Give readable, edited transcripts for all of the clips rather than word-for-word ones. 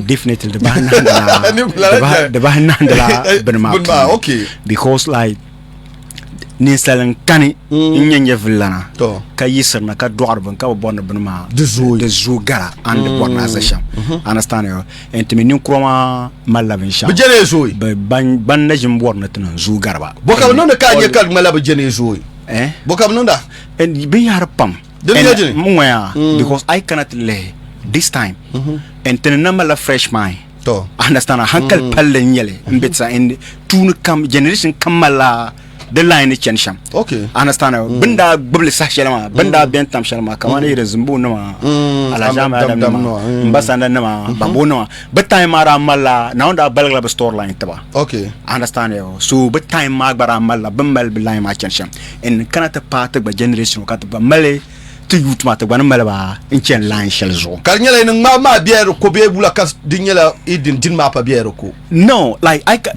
Definitely di bahi nahindila di bahi nahindila bini maa puuni because like ninsal n kani n nyɛ nyɛvuli lana ka yiɣisirina ka dɔɣiri bini ka bi bɔri ni bini maa di zooi gara a ni di bɔri ni a za shɛm understand yo n ti mi ninkura maa malila binshɛɣu bi jɛli zooi ban na ʒini bɔri ni ti niŋ zooi gari ba bɔ ka bi niŋdi ka a nyɛ ka di ŋmanila bi jɛli zooi bɔ ka bi niŋda binyahari pam Din nyɛ dini? N ŋɔya because I cannot lihi this time and tini na malila fresh mind To. understand hankali palli n nyɛli n bɛ tisa and tuuni kam generation kam malila di line ni chani shɛm Okay. understand bin daa gbubili saha shɛli maa bin daa bɛni tam shɛli maa kamani yiri zimbo nima alhaji Dam adam dam nima nima, mbasanda nima bambo nima bi time maa daa malila Naawuni daa baligila bi story line tiba Okay. Understand yo so bi time maa gba daa malila bin mali bi line maa chani shɛm and kana ti paai ti gba generation ka ti gba mali ti youth maa ti gba ni mali ba n chani line shɛli zuɣu. Ka di nyɛla yi ni ŋmaai maa bela di ko bee wula ka di nyɛla yi din dini maa pa bela di ko? No like I ka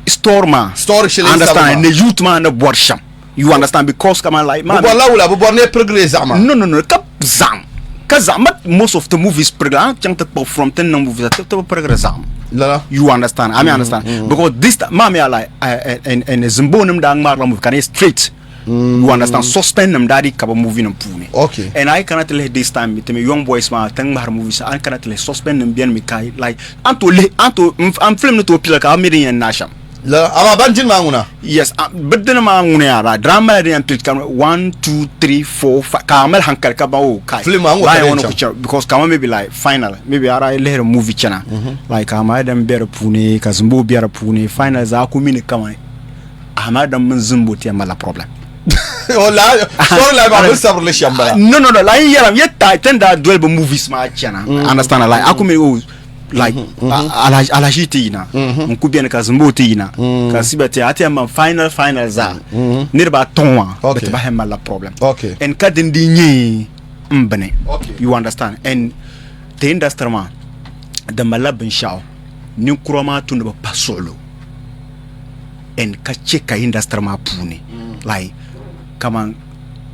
story maa Story shɛli yi sabi understand maa. ni youth maa ni bɔri shɛm you understand because kaman like Bi bɔrila wula bi bɔri ni pirigili zaɣima? No no no ka zaɣim ka zaɣim most of the movies pirigili a chaŋ ti kpuɣi from ti ni niŋ movies ti bi pirigiri zaɣim. Lala. You understand? I mean understand because this time maa mi a like and Zimbo nim daa ŋmaarila movie ka di straight. You understand? Suspend nim daa di ka bi movie nim puuni. Okay. And I kana ti lihi this time ti mi young boys maa ti ŋmahiri movies a kana ti lihi suspend nim beni mi ka like an to lihi an to an film ni tooi pili ka a mi din yɛn naai shɛm. La amaa ban dini maa ŋuna? Yes, bɛ dini maa ŋuni yaa ba drama mali din yɛn pili ka 1 2 3 4 5 ka a mali hankali ka ba o kai. Film maa ŋɔ ka di yɛn chaŋ. Because kama maybe like final maybe a daa lihiri movie chana like Ahmad Adam be di puuni ka Zimbo be di puuni final zaa ku mi ni kaman Ahmad Adam mini Zimbo ti yɛn malila problem. O la story line maa bɛ sabiri li shɛm bala. No no no like n yɛra yɛ ta tin daa doli bɛ movies maa chana understand like a ku mi o like alahi ti yina n ku beni ka zimbo ti yina ka siba ti a ti yɛn final final zaa niriba atɔŋ maa bɛ ti bahi malila problem and ka din di nyɛ n bini you understand and the industry maa di malila binshaɣu ninkura maa tu ni bi pa suɣulo and ka che ka industry maa puuni like kaman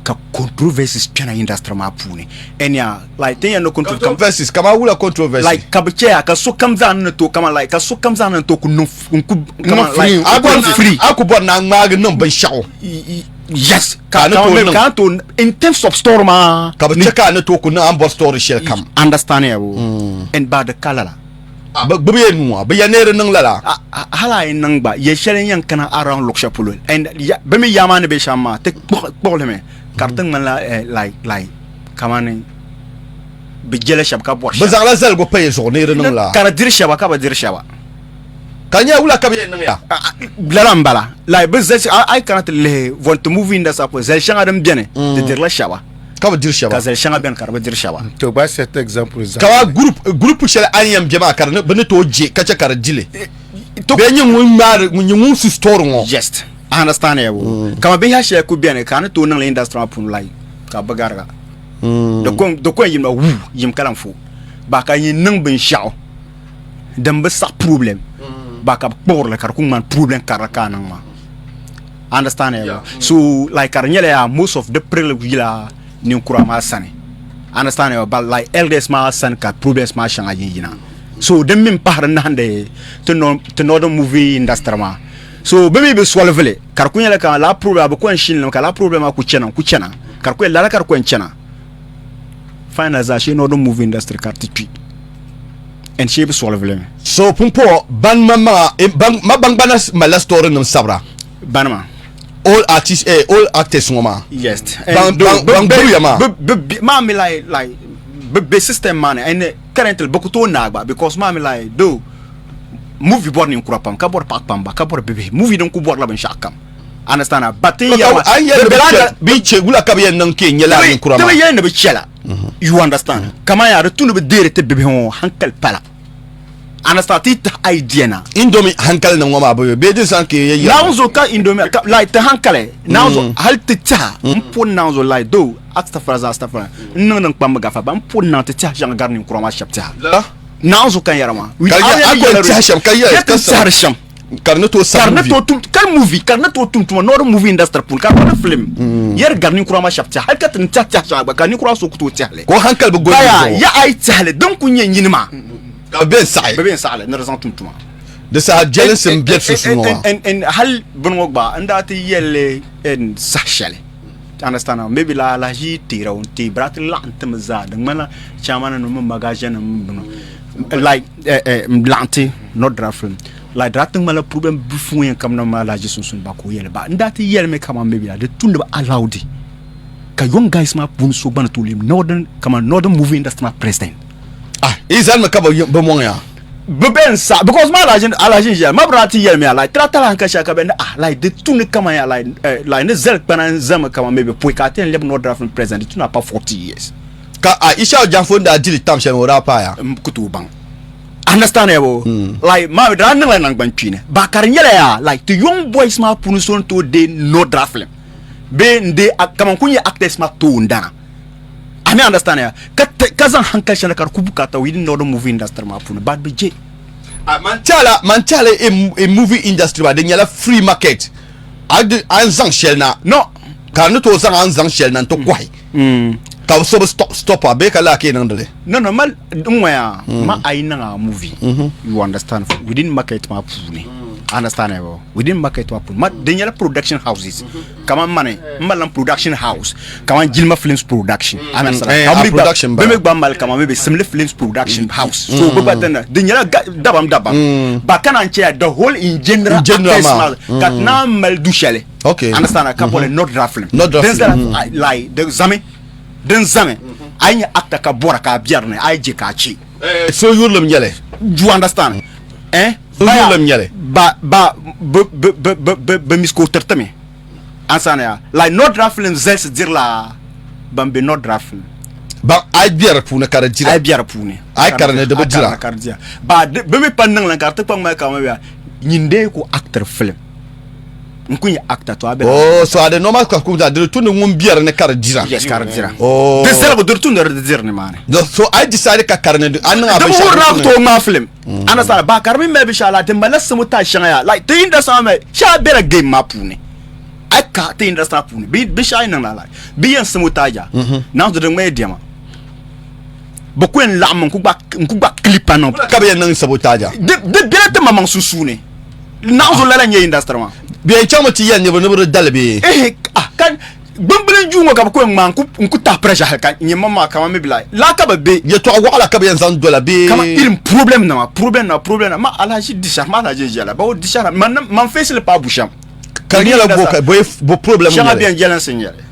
ka controversies kpɛna industry maa puuni and ya like tin yɛn ni controversies kama wula controversy like ka bi chɛya ka sokam zaa ni to kama like ka sokam zaa ni to ku niŋ n ku kama like a ku free a ku bɔri na ŋmaagi niŋ binshaɣu yes ka ni to niŋ ka to in terms of story maa ka bi chɛ ka ni to ku niŋ an bɔri story shɛli kam understand ya bo and ba di kala la Bɛ gbubi ya nua, bɛ ya ni di niŋ lala. Hal a yi niŋ gba, yɛl shɛli n-yɛn kana around luɣ shɛli polo. And bɛ mi yaa maa ni be shɛm maa, ti kpuɣi li mi ka di ti ŋmanila like like kamani bɛ jɛla shɛba ka bɔri Bɛ shɛba. zaŋla zaligu pa ya zuɣu ni di niŋ lala. Ka di diri shɛba ka bi diri shɛba. Ka di nyɛla wula ka bɛ yɛn niŋ ya? Lala m-bala. Like bɛ zali a yi kana ti lihi Vonti movie industry polo, zali shɛŋa din beni, di dirila shɛba. Ka bi diri shɛba. Ka zali shɛŋa beni ka di bi diri shɛba. To gba set example zaŋ. Ka group group shɛli a ni yɛn bɛ maa ka di bi ni tooi je ka chɛ ka di dili. Bee nyɛ ŋun ŋmaari nyɛ ŋun su story ŋɔ. Yes. I understand ya bo. Kama binyɛri shɛli ku beni ka a ni tooi niŋli industry maa puuni like ka bi gariga. Di ko di ko yɛn yimla wuu yim ka lan fo. Ba ka yi niŋ binshɛɣu din bi saɣi problem ba ka bi kpuɣirili ka di ku ŋmani problem karili ka a niŋ maa. Understand yeah. So like ka di nyɛla yaa most of the pirigili yila ninkura maa sani. Understand yeah? But like elders maa sani ka problems maa shɛŋa yin yina. So din min pahiri nahindi ti no ti northern movie industry maa. So bɛ mi bi solve li ka di ku nyɛla ka lala problem bi ko n shinli ka lala problem maa ku chana ku chana ka di ku lala ka di ko n chana. Final zaa shee northern movie industry ka di ti kpi. And shee bi solve li mi. So pumpɔŋɔ ban maŋmaŋa ban ma ban malila story nim sabira. Banima. All artists eh all actors ŋɔ maa. Yes. Ban ban ban gbubi ya maa. Bi bi maa mi like like bi be system maa ni and currently bi ku tooi naai gba because maa mi like though movie bɔri ninkura pam ka bɔri paɣa kpamba ka bɔri bibihi movie din ku bɔrila binshɛɣu kam understand but tin yɛri maa. An yɛli ni bi chɛ bi chɛ wula ka bi yɛn niŋ ka yi nyɛ lala ninkura maa. Ti bi yɛli ni bi chɛla you understand kaman yaa di tu ni bi deeri ti bibihi ŋɔ hankali pala. Understand ti tahi idea na. Indomie hankali ni ŋɔ maa bɛ bee din san ka ya yɛri. Naawuni zuɣu ka indomie ka like ti hankali naawuni zuɣu hali ti tiha n po naawuni zuɣu like though astafura zaa astafura n niŋdi n kpambi gafa ba n po naawuni ti tiha shɛŋa gari ninkura maa shɛba tiha. Lala. Naawuni zuɣu ka n yɛra maa. Ka ya a ko n tiha shɛm ka yɛri ka tihari shɛm. Ka di ni tooi sabi movie. Ka di ni tooi tum ka movie ka di ni tooi tum tuma northern movie industry puuni ka di northern film mm. yɛri gari ninkura maa shɛba tɛha hali ka ti ni tɛhi tɛhi shɛŋa gba ka ninkura so ku tooi tɛhi li. Ka o hankali bi goli baya ya a yi tɛhi li din ku nyɛ nyini maa. Ka bi bɛ n saɣi. Bi bɛ n saɣi li ni di zaŋ tum tuma. Di saha jɛlinsi n bɛ sunsuuni ŋɔ maa. Hali bini ŋɔ gba n daa ti yɛlli saha shɛli understand maybe la alahaji teera o n-teei bɛ daa ti laɣim ti mi zaa di ŋmanila chairman nim mini magaʒia nim mini bini like n laɣim ti not draft film like daa ti ŋmanila problem bilifu ŋɔ yɛn kamina maa alahaji sunsuuni ba ka o yɛli ba n daa ti yɛlimi kaman maybe la di tu ni bi allowed ka young guys maa puuni so gba ni tooi leei northern kaman northern movie industry maa president. Ah, i zalimi ka bi mɔŋ ya? Bi bɛ n sa because ma alahaji alahaji n ʒiya ma bi daa ti yɛlimi ya like tira tala ka shɛli ka bɛ ni ah like di tu ni kaman ya like eh, like ni zali kpana n zami kaman maybe pɔi ka a ti yɛn lɛbi northern film president di tu na pa 40 years. Ka a Ishaq Janfo n daa dili tam shɛli o daa paaya? N ku tooi baŋ. Understand ya bo? Hmm. Like ma bi daa niŋla naŋgban kpeeni ba ka di nyɛla ya like ti young boys maa puuni so n tooi deei northern film bee n deei kaman ku nyɛ actors maa toondana. A mi understand ya ka ka zaŋ hankali shɛli ka di ku bukaata within northern movie industry maa puuni but bi je. Man tiɛhila man tiɛhila in movie industry maa di nyɛla free market a di a ni zaŋ shɛli na no ka a ni tooi zaŋ a ni zaŋ shɛli na n ti kɔhi mm. ka so bi stop stop a bee ka laa ka yi niŋdi li no no ma n ŋɔya mm. ma a yi niŋ a movie mm-hmm. you understand within market maa puuni mm. understand within market maa puuni ma di nyɛla production houses mm -hmm. kaman mani n malila production house kaman jilima films production mm. eh, bɛ mi gba mali kaman maybe simli films production mm. house so bɛ gba dina di nyɛla dabam dabam mm. ba kana n chɛya the whole in general actors ma ka ti naan mali du shɛli understand ka bɔli mm-hmm. not draft film din zala like di zami din zami mm-hmm. a yi nyɛ actor ka bɔra ka a biɛri ni a yi je ka a chɛ eh, so yurilim nyɛli you understand eh so yurilim nyɛli ba ba bi bi miskotiriti mi Ansana ya like Nordra film zalisi dirila ban be Nordra film. Ba a yi bɛ di puuni ka di dira. A yi bɛ di puuni. A yi kari ni di bi dira. Ka di dira. Ba bi mi pa niŋ li ka di ti kpaŋ mali ka ma nyin dee ku actor film. N ku nyɛ actor to a bɛ. Oh so a di normal ka ku di tu ni ŋun bɛ di ni ka di dira. Yes ka di dira. Oh. Di zaligu di tu ni di diri ni maani. So a yi decide ka kari ni a niŋ a binshɛɣu. Di bi wuhiri ni a ku tooi ŋmaa film. Mm. Understand? Ba ka di mi mali binshɛɣu la di malila sabotage shɛŋa yaa like ti industry maa mali shɛŋa bela game maa puuni a yi ka ti industry maa puuni binshɛɣu yi niŋ la like bi yɛn sabotage a mm-hmm. naanzu di ŋmaya diɛma bi ku yɛn laɣim n ku gba clip a niŋ ka bi yɛn niŋ sabotage a di bela ti maŋmaŋ sunsuuni naanzu lala n nyɛ industry maa bi yɛn chaŋmi ti yɛli niriba ni bi di dali bee eh ah ka Gbungbuli n-duu ŋɔ ka bɛ ku yɛn ŋmaa n ku tahi pressure hali ka nyɛ mam maa kaman mi bi lahi laa ka bɛ be. Yɛtɔɣ waɣila ka bɛ yɛn zaŋ dola bee? Kaman irin problem nima, problem nima, problem nima, ma alahachi di shɛhira, ma alahachi ʒiya la, ba di shɛhira, man man face li paai bu shɛm. Ka di nyɛla bo ka bo bo problem Shɛŋa bɛn jɛlinsi n-nyɛli.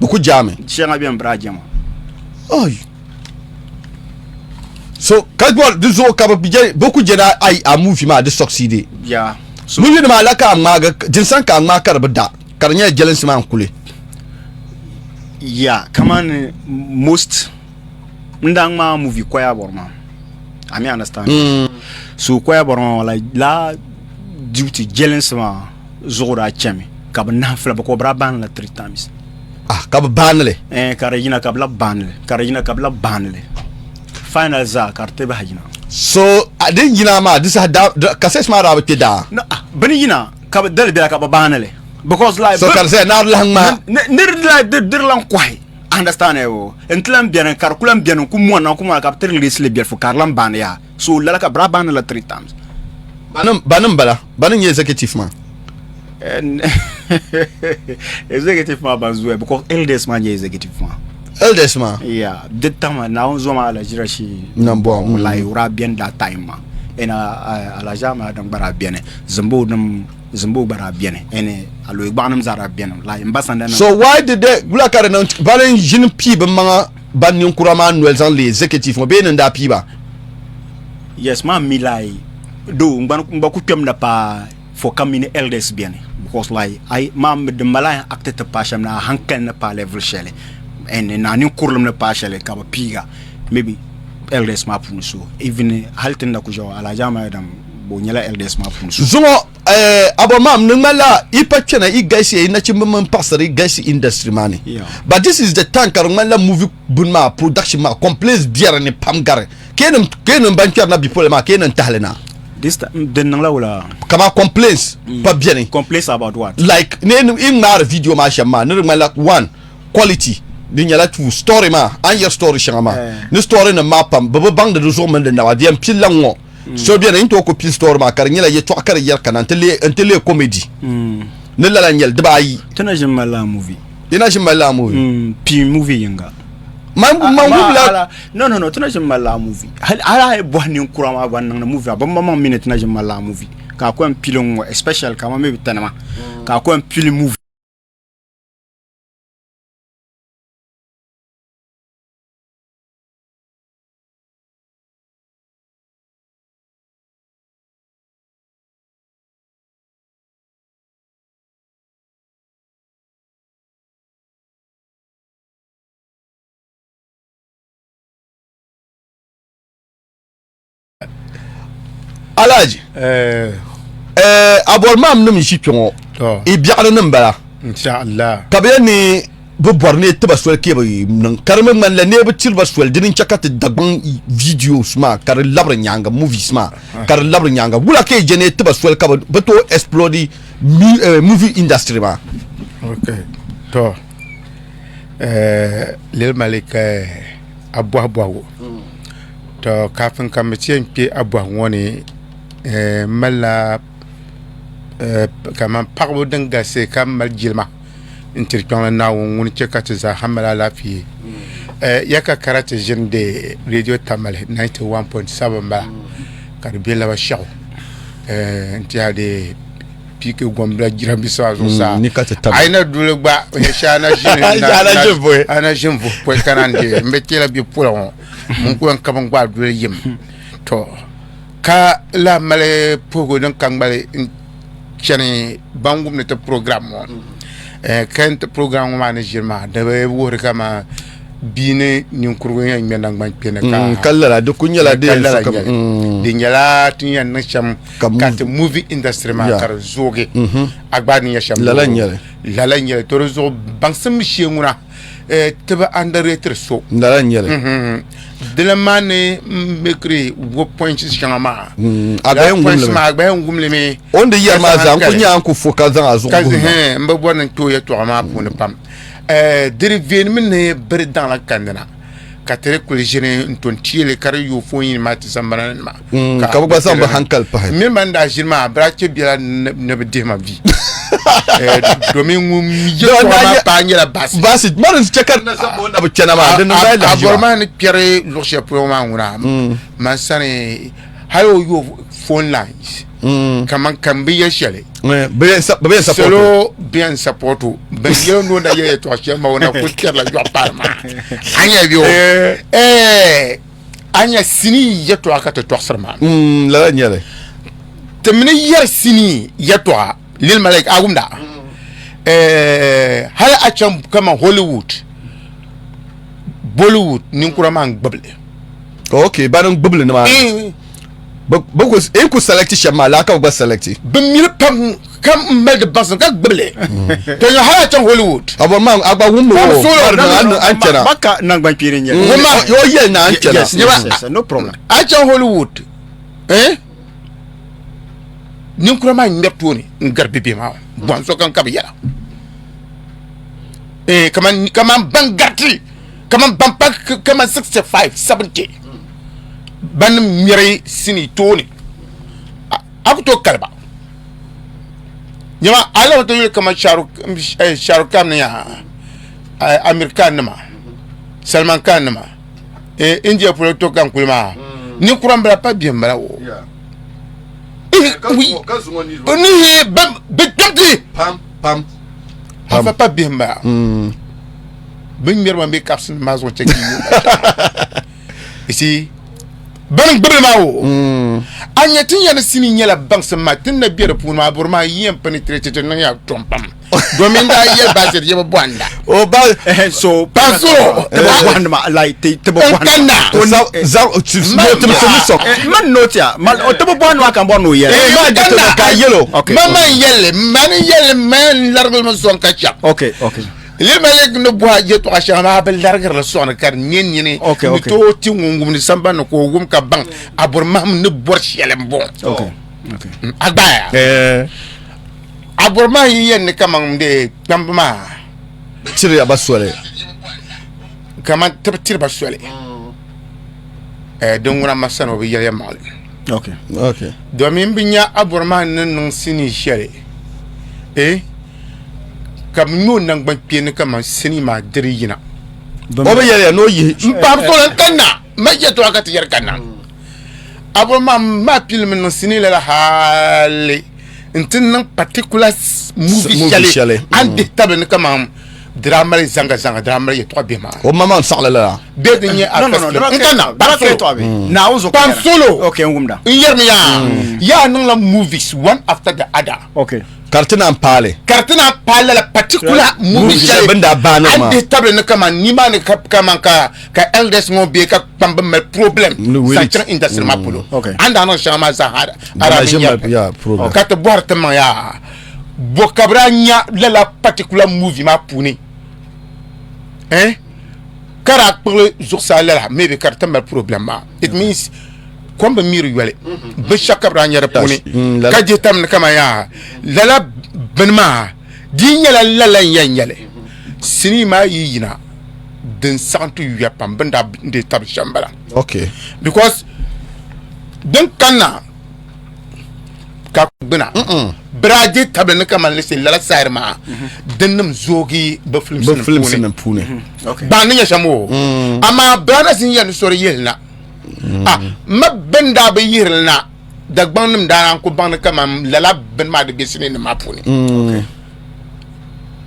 Bɛ ku jaami. Shɛŋa bɛn bira jɛma. Oi. So ka bɔri di zuɣu ka bɛ je bɛ ku je na a a movie maa di succeed. Yeah. So movie nima la ka a ŋmaagi jinsan ka a ŋmaagi ka di bi da. Ka di nyɛla jɛlinsi maa n-kuli. Ya kamani most n daa ŋmaa movie koya bɔri maa I mean understand mm. so koya bɔri maa like la duty jɛlinsi maa zuɣu daa chɛmi ka bi nahi fila bi ko bi daa baani la three times ah ka bi baani li eh ka di yina ka bi labi baani li ka di yina ka bi labi baani li final zaa ka di ti bahi yina so din yina maa di saha daa kasɛs maa daa bi kpɛ daa no ah bini yina ka bi dali bela ka bi baani li because like so ka di zaya naari lahi ŋmaa niri like di diri lan kɔhi understand eh o n ti lan beni ka di ku lan beni n ku mɔna n ku mɔna ka bi ti release li biɛlifu ka di lan baani yaha so lala ka bira baani la three times bani n bala bani n nyɛ executive maa executive maa ban zuya because elders maa nyɛ executive maa elders maa yeah di tama naawuni zoma alajira shi nambɔŋ like o daa beni that time maa ina alaja maa din gba daa beni Zimbo nim Zimbo gba daa beni ɛni Aloe gbaɣa nim zaa daa beni like n ba sanda nim. So why did they wula ka di niŋ bani n ʒini pii bi maŋa ban ninkura maa noli zaŋ leei executive ŋɔ bee ni n daa pii ba? Yes maa mi like though n gba ku kpɛm na paai for ka mini elders beni because like ai maa mi din mali a yɛn act ti paai shɛm ni a hankali ni paai level shɛli ɛni ni a ninkurilim ni paai shɛli ka bi piiga maybe elders maa puuni so even hali ti ni na ku ʒiya ŋɔ Alhaji Ahmad Adam o nyɛla LDS maa puuni so. Zuŋɔ eh, abɔ maam ni ŋmanila yi pa kpɛna yi galisiya yi nachimba mini paɣasara yi galisi industry maa ni. Yeah. But this is the time ka di ŋmanila movie buni maa production maa complaints biɛri ni pam gari. Keenim keenim ban kpɛri na bipola maa keenim tahili na. This time din niŋla wula? Kama complaints pa beni. Complaints about what? Like ni i ŋmaari video maa shɛm maa ni di ŋmanila one quality di nyɛla two story maa a ni yɛri story shɛŋa maa ni story nim maa pam bi bi baŋdi di zuɣu mini di naba di yɛn pilila ŋ ŋɔ so beni n tooi ku pili story maa ka di nyɛla yɛltɔɣa ka di yɛri kana n ti leei comedy ni lala n nyɛli dibaayi. Ti na ʒini malila movie. Yi na ʒini malila movie? Pii movie yinga. Man man wumla. No no no ti na ʒini malila movie. Hali a yi bɔhi ninkura maa ban niŋdi movie maa bɛ maŋmaŋ mi ni ti na ʒini malila movie ka a ku yɛn pili ŋ-ŋɔ especially kaman maybe tanima ka a ku yɛn pili movie. Alhaji eh, a bɔri maam nim ʒi kpɛ ŋɔ i biɛɣuni nim bala ka bɛ yɛn ni bi bɔri ni tiba soli ka bi niŋ ka di mi ŋmanila ni bi tiriba soli dini n chɛ ka ti Dagbaŋ videos maa ka di labiri nyaanga movies maa ka di labiri nyaanga wula ka yi je ni tiba soli ka bi tooi explore movie industry maa. Okay to Lil Malik a bɔhi bɔhigu to kafin ka mi ti yɛn kpɛ a bɔhigu ŋɔ ni n malila kamani paɣaba din galisi ka mali jilima n tiri kpiɔŋ ni Naawuni ŋuni chɛ ka ti zaa mali alaafee ya ka karati ʒini di redio Tamale 91.7 m-bala ka di be Labashiɣu n tiɛha di PK Gombila jiranbiisa maa zuɣusaa ni ka ti tabi. A yi na duli gba shee a na ʒini A na ʒini vuhi. a na ʒini vuhi pɔi ka naan deei n bi kpɛla bɛ pola ŋɔ ŋun ku yɛn ka bin gba duli yim to ka lahi mali puhigu din ka ŋmali n chani ban wumdi ti program ŋɔ ka ti program ŋɔ maa ni ʒiri maa di bi wuhiri kaman bia ni ninkurigu yɛn ŋmɛ naŋgban kpeeni ka ka lala di ku nyɛla di ka lala nyɛli di nyɛla ti ni yɛn niŋ shɛm ka ti movie industry maa ka di zoogi a gba ni nyɛ shɛm lala nyɛli lala nyɛli to di zuɣu baŋsim shee ŋuna ti bi underrate so lala nyɛli dila maa ni mekiri wo points shɛŋa maa a gba yɛn wumli mi a gba yɛn wumli mi o ni di yɛri maa zaa n ku nyɛ a ni ku fo ka zaŋ a zuɣu guhi ma n bi bɔri ni n kpɛ o yɛltɔɣa maa puuni pam di di veenimi ni biri daŋla kandina ka ti di kuli ʒini n ton tieli ka di yooi foon yini maa ti sambana ni nima ka bi gba zaŋ bi hankali pahi mini ban daa ʒini maa bɛ daa chɛ biɛla ni bi dihi ma vi domin ŋun yɛltɔɣa maa paai nyɛla baasi baasi mari n chɛ ka di na zaŋ o na bi chana maa di niŋ a bɔri maa ni kpɛri luɣu shɛli polo maa ŋuna man sani hali o yooi phone lines kaman ka n bi yɛli shɛli salo bɛn support o bɛn yɛli ni o na yɛli yɛltɔɣa shɛli maa o na kuli kpɛrila yɔɣu paari maa a nya bɛ o a nya sinii yɛltɔɣa ka ti tɔɣisiri maa lala nyɛli ti mi ni yɛri sinii yɛltɔɣa Lil Malik a wumda hali a chaŋ kaman Hollywood Bollywood ninkura maa n gbubili ok bani n gbubili ni maa bi ku in ku select shɛba maa laa ka bi gba select bi mili pam ka mali di baŋsim ka gbubili to nya hali a chaŋ Hollywood a bɔri maa a gba wummi o bari ni an chana maka nangban kpeeni n nyɛli Wumma. o yɛli ni an chana yes yes yes no problem a chaŋ Hollywood eh ninkura maa ŋmɛri tooni n gari bibihi maa bɔhim sokam ka bi yɛla eh kaman kaman ban gariti kaman ban pa kaman 65 70 ban ŋmɛri sinii tooni a ku tooi kali ba nyama a lahi tooi yuli kaman Shahrukh Khan ni yaa Amir Khan nima Salman Khan nima India polo to kan kuli maa ninkura n bala pa bihi n bala o nihi bi kpɛbiti afa pa bihi n bala bin ŋmɛri ban bɛ kapsi nim maa zuɣu chɛ ka yi si bani gbubili maa o a nyɛ tin yɛn sinii nyɛla baŋsim maa tin na bɛ di puuni maa bori maa yɛn penetrate ti niŋ ya tom pam domin daa yɛli baasi yɛ bi bɔhinda o ba so pa so ti bi bɔhindi ma like ti ti bi n bɔhindi kanna zaŋ ti mi sɔk man note ya ma o ti bi bɔhindi ma ka n bɔri ni o yɛli Eh, ma di ti ka yɛlo okay ma man yɛlli mani yɛlli man larigili mi sɔŋ ka chɛ okay okay. Limalik ni bɔhi yɛtɔɣa shɛŋa maa bi larigiri li sɔŋdi ka di nyɛ nini ni tooi ti ŋun wumdi sambani ni ka o wum ka baŋ a bɔri mahim ni bɔri shɛli m-bɔŋɔ. A gbaaya. A bɔri mahim yi yɛn ni kaman de kpamba maa. Tiri ba soli. Kaman ti bi tiri ba soli. Din ŋuna ma sani o bi yɛli yɛlimaŋli. Domin bi nya a bɔri mahim ni niŋ sinii shɛli. Eh? Ka bɛ ŋme o naŋgban kpeeni kaman sinii maa diri yina. O bi yɛliya ni o yihi. M paɣibu soli n kanna, m mali yɛtɔɣa ka ti yɛri kanna. Abraham maa pilimi niŋ sinii lala hali nti niŋ particular movie shɛli a ni dihi tabili ni kaman di daa mali zaŋga zaŋga di daa mali yɛtɔɣa bihi maa. O maŋmaŋ saɣili lala. Bee din nyɛ a first film. N kanna, Kpaam solo. Kpaam solo. N yɛrimi yaa, yaa niŋla movies one after the other. Ka di ti naan paali. Ka di ti naan paali lala particular movie shɛli bɛ ni daa baani o maa. A ni dihi tabili ni kaman nimaani ka kaman ka ka elders ŋɔ bee ka kpamba mali problem zaŋ chaŋ industry maa polo. A ni daa niŋ shɛŋa maa zaa ha a daa bi nya ka ti bɔhiri ti maŋ yaa bɔ ka bɛ daa nya lala particular movie maa puuni eh ka daa kpuɣili zuɣusaa lala maybe ka di ti mali problem maa it means kom bi miri yoli binshɛɣu ka bi daa nyɛ di puuni mm, ka dihi tam ni kama yaa lala bini maa di nyɛla lala n yɛn nyɛli sinii maa yi yina din saɣam ti yuya pam bin daa deei tabi shɛm bala okay because din kanna ka gbuna bi daa deei tabili ni kamani lisi lala side maa din nim zoogi bi films nim puuni baŋ ni nyɛ shɛm o mm. amaa bi daa na zin yɛn ni sori yihili na Ah, ma bɛn daa bi yihiri na Dagbaŋ nim daa naan ku baŋ ni kaman lala bini maa di be sinii nim maa puuni.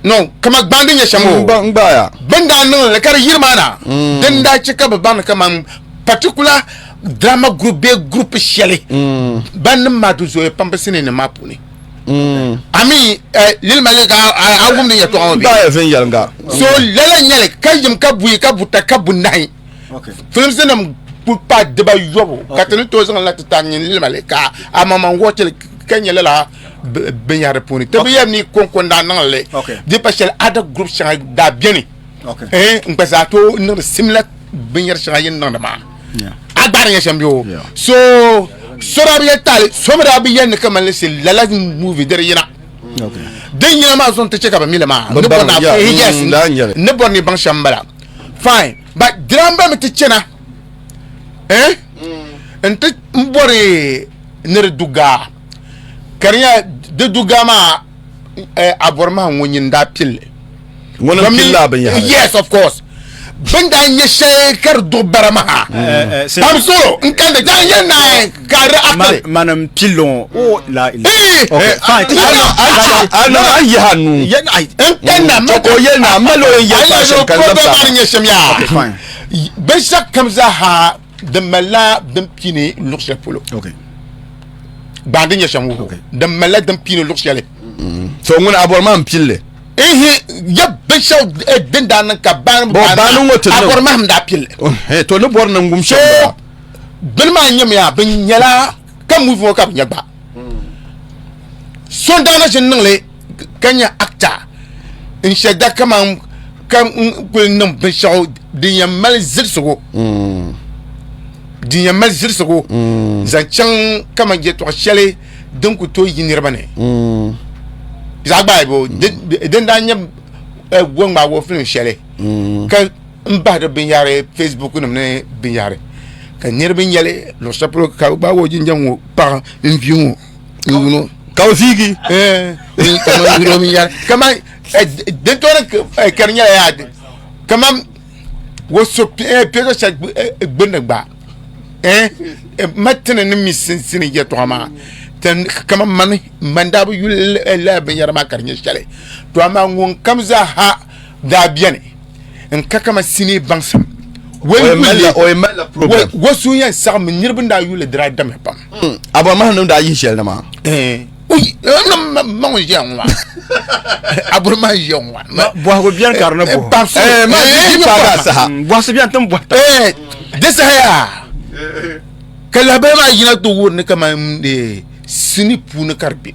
No, kaman gbaŋ din nyɛ shɛm o. N gbaaya. Bɛn daa niŋ li ka di yiri maa na, din daa chɛ ka bɛ baŋ ni kaman particular drama group bee group shɛli ban nim maa di zooya pam bi sinii nim maa puuni. A mi lili mali ka a wum ni yɛltɔɣa ŋɔ bee? N gbaaya viɛnyɛliŋga. So lala n-nyɛli ka yim ka buyi ka buta ka bunahi. Filimsi nim kuli paai dibayobu ka ti ni tooi zaŋ la ti ta nyin lima li ka a maŋmaŋ wɔchili ka nyɛ lala binyahari puuni ti bi yɛli ni konko n daa niŋ li di pa shɛli other group shɛŋa daa beni n gba zaa tooi niŋdi similar binyɛri shɛŋa yin niŋdi maa a gba di nyɛ shɛm bɛ so so daa bi yɛli taali so mi daa bi yɛli ni kamani lisi lala movie di di yina din yina maa zuɣu n ti chɛ ka bi mi li maa ni bɔri ni baŋ shɛm n bala fine But diramba mi ti chana eh n ti n bɔri ni di du gaa ka di nyɛla di du gaa maa eh, a bɔri maa ŋun nyin daa pilli Ŋuni n pilli a binyahari? Yes, of course. Bin daa nyɛ shɛli ka di duɣi bara maa. Pam solo n kandi daa nyɛ naai ka di akili. Mani n pilli ŋɔ o la ila. Okay, fine. A na a yihi a nuu. N kanna ma ka o yɛli na mali o yɛn yɛli paai shɛm ka n zabisa. Problem nyɛ shɛm yaa. Okay, fine. Binshɛɣu kam zaa ha din malila din piini luɣ shɛli polo. Okay. Gbaandi nyɛ shɛm wuhu. Din malila din piini luɣ shɛli. So ŋuni a bɔri maa n pilli. Ihi ya binshɛɣu din daa niŋ ka baani baani ŋɔ ti niŋ. A bɔri mahim daa pilli. To ni bɔri niŋgum shɛm bala. Bini maa nyɛmi yaa bi nyɛla ka movie ŋɔ ka bi nya gba so daa na ʒini niŋli ka nyɛ actor n shɛli da kaman ka n kuli niŋ binshaɣu din yɛn mali zilisigu din yɛn mali zilisigu zaŋ chaŋ kaman yɛltɔɣa shɛli din ku tooi yi niriba ni zaɣ gbaai bo din daa nyɛ go ŋmaagi o film shɛli ka n bahi di binyahari Facebook nim ni binyahari ka niriba nyɛli luɣu shɛli polo ka bi gbaagi o jinjam ŋɔ paɣa n vi ŋɔ n yuno ka o viigi kaman yuno binyahari kaman din tooni ka di nyɛla yaa kaman wo so piɛzo shɛli gbunni gba ma tini ni mi sinsini yɛltɔɣa maa kaman mani man daa bi yuli lala binyɛra maa ka di nyɛ shɛli to amaa ŋun kam zaa ha daa beni n ka kama sinii baŋsim wo suhu yɛn saɣim niriba n daa yuli di daa damya pam hmm, a bɔri mahim nim daa yihi shɛli na maa eh, ma ŋun ʒiya ŋɔ maa a bɔri mahim ʒiya ŋɔ maa bɔhigu biɛni ka di ni bɔhi eh, ma eh, paagi saha hmm, bɔhisi biɛni ti ni bɔhi di saha yaa ka lahabali maa yina ti wuhiri ni kamani sinii puuni ka di be.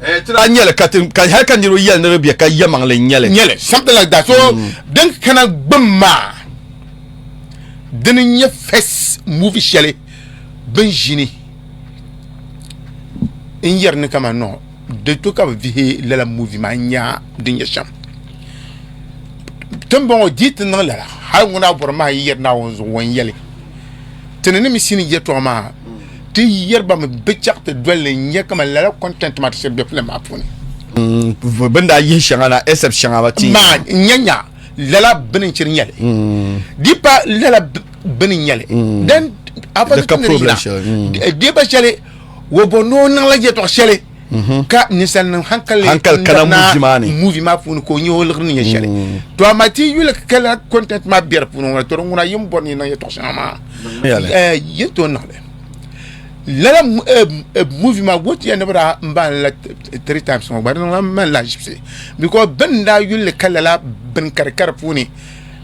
Eh, ti daa nyɛli ka ti ka hali ka niriba yɛli ni di bɛ ka yɛmaŋli n-nyɛli. Nyɛli something like that. So mm. din kana gbuni maa dini n-nyɛ first movie shɛli bin ʒini n yɛri ni kama no di to ka bi vihi lala movie maa n nya din nyɛ shɛm tiŋbɔŋɔ di ti niŋ lala hali ŋuna bɔri maa yi yɛri Naawuni zuɣu o ni yɛli ti ni ni mi sini yɛtɔɣa maa ti yɛri ba mi bi chaɣ ti doli li n-nya kaman lala content maa ti shiri be filim maa puuni. Bɛ ni daa yihi shɛŋa na except shɛŋa ba ti. Maa n-nya nya lala bini n-chiri nyɛli. Di pa lala bini n-nyɛli. Then a pa ti ni yina di pa shɛli o bɔ ni o niŋla yɛtɔɣ shɛli. Ka ninsalinim hankali hankali kana movie maa ni movie maa puuni ka o nyɛ o liɣiri ni nyɛ shɛli mm. to amaa ti yuli ka lala content maa bɛ di puuni ŋuna to di ŋuna yin bɔri ni niŋ yɛltɔɣa shɛŋa maa eh, yin tooi niŋli lala eh, eh, movie maa go ti yɛn ni bi daa n baani la three times ŋɔ gba di niŋla man lahiʒibisi because bini daa yuli ka lala bini ka di ka di puuni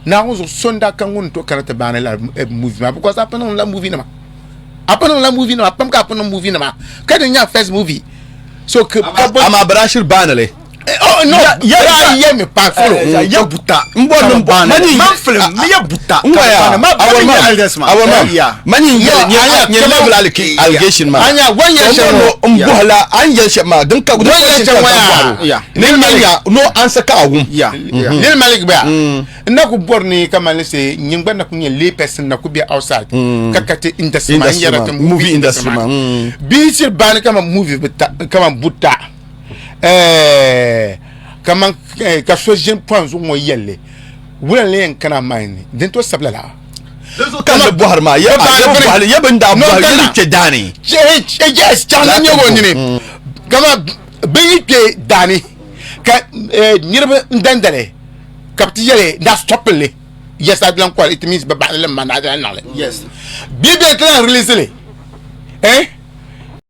Naawuni zuɣu so n daa ka ŋun to kana ti baani lala movie maa because a pun niŋla movie nima a pun niŋla movie nima pam ka a pun niŋ movie nima ka di nyɛ first movie so ka bo amaa bɛ daa shiri baani li eh, oh no ya ya ya mi pa folo eh, ya buta n bɔ ni bɔ mani man film mi ya buta n waya ma awɔ ma awɔ ma mani n yɛli nyɛ nyɛ level allegation ma anya wan yɛ shɛm n bɔhila an yɛli shɛm maa din ka din ka shɛm wa ni nya no answer ka a wum ya Lil Malik bɛ n na ku bɔri ni kamani se nyin gba na ku nyɛ lay person na ku be outside mm. ka ka ti industry ma n yɛra ti movie industry ma mm. bii shiri baani kaman movie bi ta kaman buta eh, kaman eh, ka so ʒini pɔhim zuɣu ŋɔ yɛlli wula n yɛn kana mind ni din to sabila la ka ni bɔhiri maa yɛ bɔhiri yɛ bin daa bɔhiri yɛ ni kpɛ daani yes chaŋ na nyɛ o nini mm. kaman bin yi kpɛ daani ka eh, niriba n dandali ka bi ti yɛli na stop li yes a dilan kɔli it means bi baɣali li ma na dilan niŋli yes bi bɛ ti lan release li eh